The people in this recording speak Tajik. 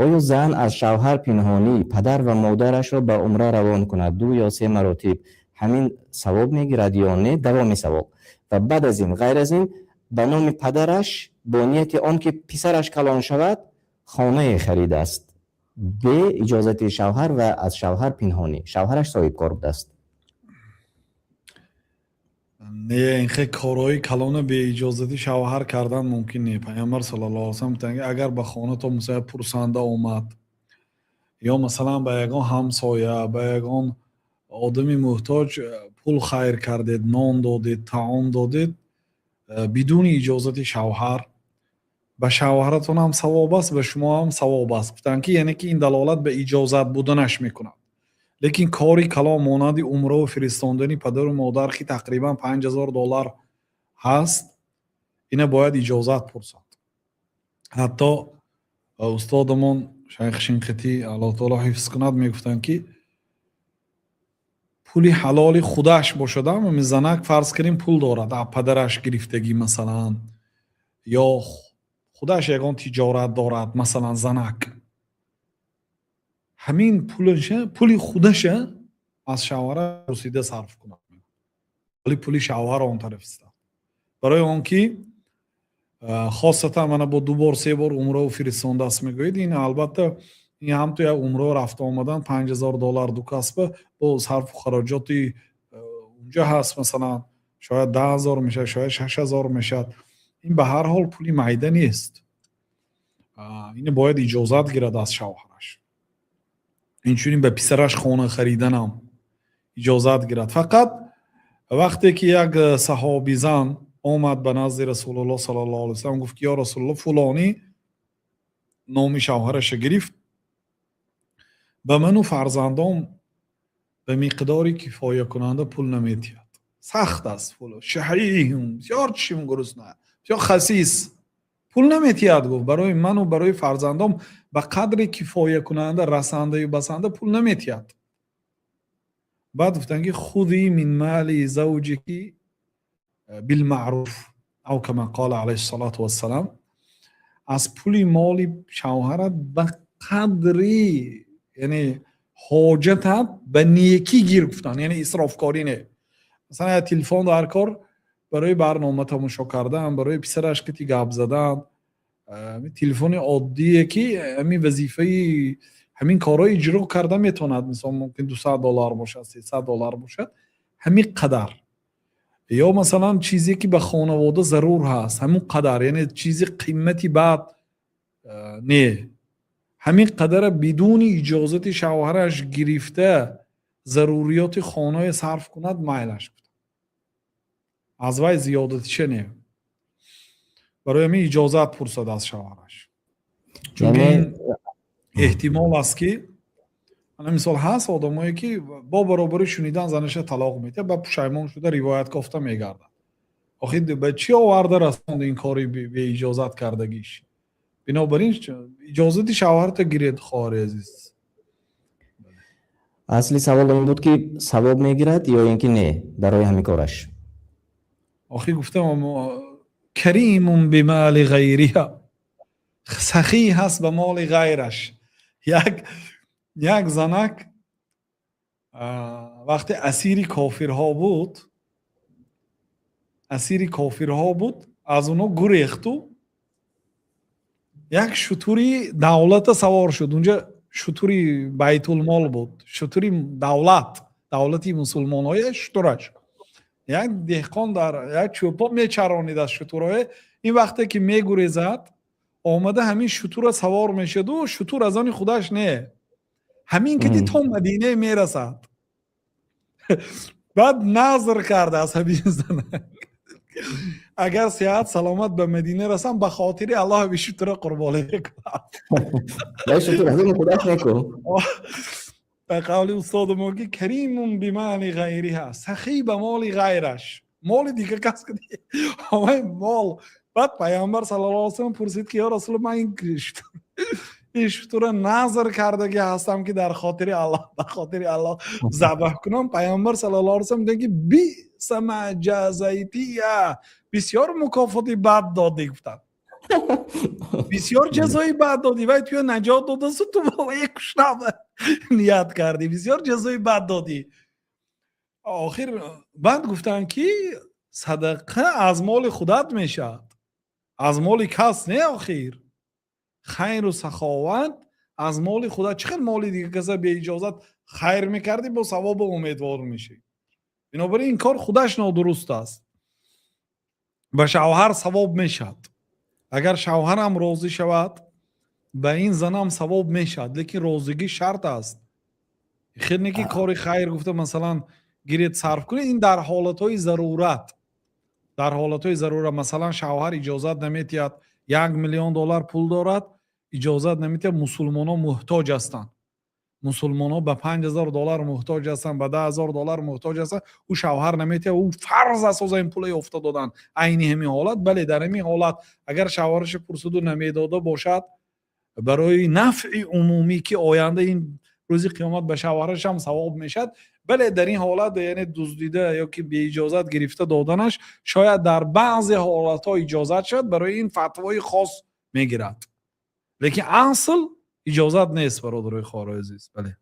Оё зан аз шавҳар пинҳонӣ падар ва модарашро ба умра равон кунад ду ё се маротиб, ҳамин савоб мегирад ё не? Давоми савол. Ва баъд аз ин, ғайр аз ин, ба номи падараш бо нияти он ки писараш калон шавад, хонае харидааст бе иҷозати шавҳар ва аз шавҳар пинҳонӣ. Шавҳараш соҳибкор будааст. Не, ин хел корҳои калона бе иҷозати шавҳар кардан мумкин не. Пайғамбар саллаллоҳу алайҳи васаллам гуфтанд, ки агар ба хонатон, масалан, пурсанда омад ё, масалан, ба ягон ҳамсоя, ба ягон одами муҳтоҷ пул хайр кардед, нон додед, таом додед бидуни иҷозати шавҳар, ба шавҳаратон ҳам савоб аст, ба шумо ҳам савоб аст, гуфтанд, ки яъне ки ин далолат ба иҷозат буданаш мекунад. Лекин кори калон монанди умраву фиристондани падару модар, ки тақрибан 5000 доллар ҳаст, ина бояд иҷозат пурсад. Ҳатто устодамон Шайх Шинқитӣ, Аллоҳ таоло ҳифз кунад, мегуфтанд, ки пули ҳалоли худаш бошадам, занак, фарз кунем, пул дорад, падараш гирифтагӣ, масалан, ё худаш ягон тиҷорат дорад, масалан, занак ҳамин пулаша, пули худаша аз шавҳара пурсида сарф кунад, вале пули шавҳар он тараф истад. Барои он ки хосатан мана бо ду бор, се бор умраву фиристондаст мегӯед, ин албатта ин ҳамту як умро рафта омадан 5000 доллар ду касба бо сарфу хароҷоти унҷо ҳаст, масалан, шояд 10 000 мешавад, шояд 6000 мешавад. Ин ба ҳар ҳол пули майда нест. Ин бояд иҷозат гирад аз шавҳараш. Инчунин ба писараш хона хариданам иҷозат гирад. Фақат вақте ки як саҳобизан омад ба назди Расулуллоҳ саллаллоҳу алайҳи васаллам, гуфт ки: «Ё Расулуллоҳ, фулонӣ», номи шавҳараша гирифт, «ба ману фарзандом ба миқдори кифоякунанда пул наметиҳад, сахт аст, шаҳиҳум, бисёр чишм гурусна, бисёр хасис, пул наметиҳад», гуфт, «барои ману барои фарзандом ба қадри кифоякунанда, расандаю басанда пул наметиҳад». Баъд гуфтанд ки: «خذي من مال زوجك بالمعروف أو كما قال عليه الصلاة والسلام». Аз пули моли шавҳарат ба қадри, яъне, ҳоҷатат ба некӣ гир, гуфтанд, яъне исрофкорӣ не. Масалан, як телефон дар кор барои барнома тамошо кардан, барои писараш кати гап задан, телефони оддие ки ҳамин вазифаи ҳамин корҳо иҷро карда метавонад, мисол, мумкин 200 доллар бошад, 300 доллар бошад, ҳамин қадар. Ё, масалан, чизе ки ба хонавода зарур ҳаст, ҳамун қадар, яъне чизи қимати бад не. Ҳамин қадара бидуни иҷозати шавҳараш гирифта, заруриёти хонае сарф кунад, майлаш, аз вай зиёдатиша не. Барои ҳамин иҷозат пурсад аз шавҳараш, чунки ин эҳтимол аст, ки ана мисол, ҳаст одамое ки бо баробари шунидан занаша талоқ медиҳад, ба пушаймон шуда, ривоят кофта мегардад. Охир ба чӣ оварда расонд ин кори беиҷозат кардагиш? Бинобар ин иҷозати шавҳарта гиред, хоҳари азиз. Асли савол ин буд, ки савоб мегирад ё ин ки не барои ҳамин кораш? Охир гуфтам: كريم بمال غيرها, сахӣ ҳаст ба моли ғайраш. Як занак вақте асири кофирҳо буд, асири кофирҳо буд, аз онҳо гурехту як шутури давлата савор шуд. Унҷа шутури байтулмол буд, шутури давлат, давлати мусулмонҳоя шутураш. Як деҳқон дар як чӯпон мечаронид аз шутурҳое. Ин вақте ки мегурезад, омада ҳамин шутура савор мешаду шутур аз они худаш не, ҳамин кити то Мадинае мерасад. Баъд назр карда аз ҳамин занак: «Агар сиҳат саломат ба Мадина расам, ба хотири Аллоҳ ҳамин шутура қурбонӣ мекунам». Шутур аз они худаш неку. Ба қавли устоду мо ки كريم بمال غيرها, сахӣ ба моли ғайраш, моли дига кас мол. Баъд Пайғамбар саллаллоҳу алайҳи васаллам пурсид ки: «Ё Расул, ман ин шутура назр кардагӣ ҳастам, ки дар хотири Аллоҳ, ба хотири Аллоҳ забҳ кунам». Пайғамбар саллаллоҳу алайҳи васаллам гуфтанд ки: «بئس ما جازيتيها», бисёр мукофоти бад додӣ, гуфтанд. Бисёр ҷазои бад додӣ. Вай туя наҷот додасу, ту куштам ният кардӣ. Бисёр ҷазои бад додӣ. Охир баъд гуфтанд, ки садақа аз моли худат мешавад, аз моли кас не. Охир хайру саховат аз моли худат. Чӣ хел моли дига каса беиҷозат хайр мекардӣ, бо савобу умедвор мешӣ? Бинобар ин кор худаш нодуруст аст. Ба шавҳар савоб мешавад, агар шавҳарам розӣ шавад, ба ин занам савоб мешавад, лекин розигӣ шарт аст. Хел не, ки кори хайр гуфта, масалан, гиред, сарф кунед. Ин дар ҳолатҳои зарурат, дар ҳолатҳои зарурат. Масалан, шавҳар иҷозат наметиҳад, 1 миллион доллар пул дорад, иҷозат наметиҳад, мусулмонҳо муҳтоҷ ҳастанд, мусулмонҳо ба 5000 доллар муҳтоҷ ҳастанд, ба 10 000 доллар муҳтоҷ ҳастанд, ӯ шавҳар наметиҳад, ӯ фарз асоса ин пула ёфта додан. Айни ҳамин ҳолат, бале, дар ҳамин ҳолат агар шавҳарашо пурсиду намедода бошад, барои нафъи умумӣ, ки оянда ин рӯзи қиёмат ба шавҳарашам савоб мешавад, бале, дар ин ҳолат, яъне дуздида ё ки беиҷозат гирифта доданаш шояд дар баъзе ҳолатҳо иҷозат шавад, барои ин фатвои хос мегирад, лекин асл иҷозат нест, бародарои хоҳарои азиз, бале.